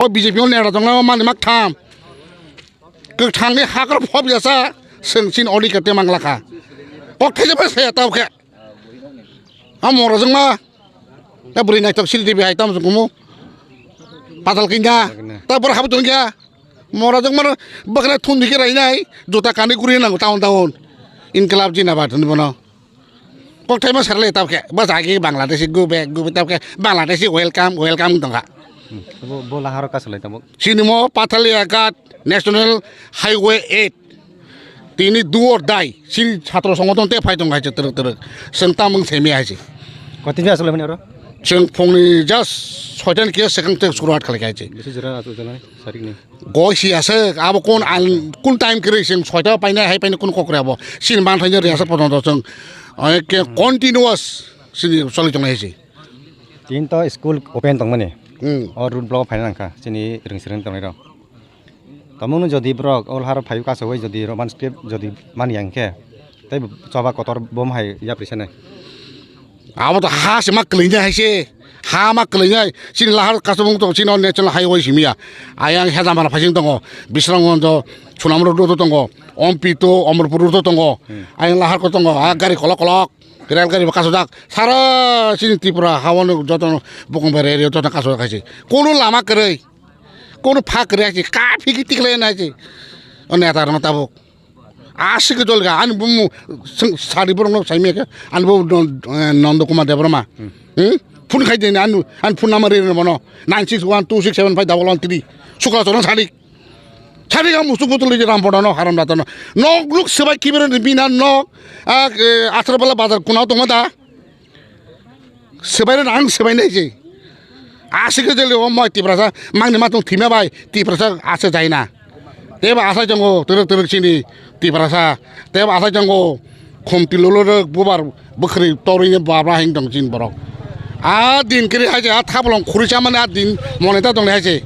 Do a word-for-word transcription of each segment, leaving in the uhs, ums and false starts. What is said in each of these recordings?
O B J P o nera tongna mani mak tham. Kwthangni hakra phop yasa, swng chin odi kate manglakha. Kok thaisa bai saya tau khe. A mora jwngma. A bwrwi naithok siri dibi hai tam jwngkumu. Patal kinya. Ta bor habu tongya. Mora jwngma bakra thun dikhe rainai. Juta kani guri nango taun taun. Inklab jinabad hwnwi bono. Kokthai ma sarle tabkhe, bas agi Bangladeshi go back, go back tabkhe, Bangladeshi welcome, welcome tongkha. Bo, bo laharo kasalai tamo. Sinimo Pathalia Ghat National Highway eight. Tini do or die. Sini chhatro songoton te phai tong hai twrwk twrwk. Seng tamung semi hai si. Kotini asal mani oro? Seng phongni just soitan kiya sekang te suruat khalai hai si. Bisi jora asal jana sarik ni. Goi si aswk, abo kun al, kun time kwrwi chwng soita painai hai painai kun kok rw abo. Chini manthaino riyasa potonto chwng, eh, ke continuous chini choli tongnai hai se. Tin to school open tongmani. Hmm. O road block phaina nangkha chini rwng swrwng tongnai rok. Tamungno jodi borok o lahar phaiwi kasawi jodi Roman script jodi mani yang khe, tei choba kotor bom hai yapri sanai. Abo to ha se ma kwlwinai hai se. Ha ma kwlwinai. Chini lahar kasubung tongo, chini o national highway simi ya. Ayang Hedamara phaising tongo. Bisramganj, Sunamura road tongo. Ompito, Omorpur road tongo. Hmm. Ayang lahar ko tongo. A gari kolok kolok. Rel gari bo kasujak. Sara chini Tripura hawano joto bokong bai area joto kasujak hai se. Kono lama kwrwi. Kono pha kwrwi hai se. Ka phiki tikhlai nai se. O neta rok tabuk. Aswk dol ga, ani bumu sari borok no saimya khe, ani bo Nondo Kumar Debbarma. Hmm. Phone khai de ani, ani phone number ri bono, nine six one two six seven five double one three. Sukla chorong sari. Sari ga musuk butuli je ram bono no haram dato no. Nok luk sebai kibere ni bina nok, a, e, Asrabala bazar kuna tongma da. Swbaino ang swbainai se. Aswk jeli o moi Tiprasa mangni ma tong thima bai Tiprasa asa jaina. Tebo asai tongo twrwk twrwk chini Tiprasa. Tebo asai tongo khumti lolo rok bubar bwkhri torwi babra hing tong chini borok. A din kiri hai se a thabolong khuri chamani a din moneta tong hai se.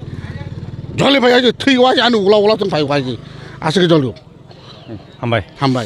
Joli bai hai se thwi wai ani ula ula tong phai wai se. Aswk joli. Hambai. Hambai.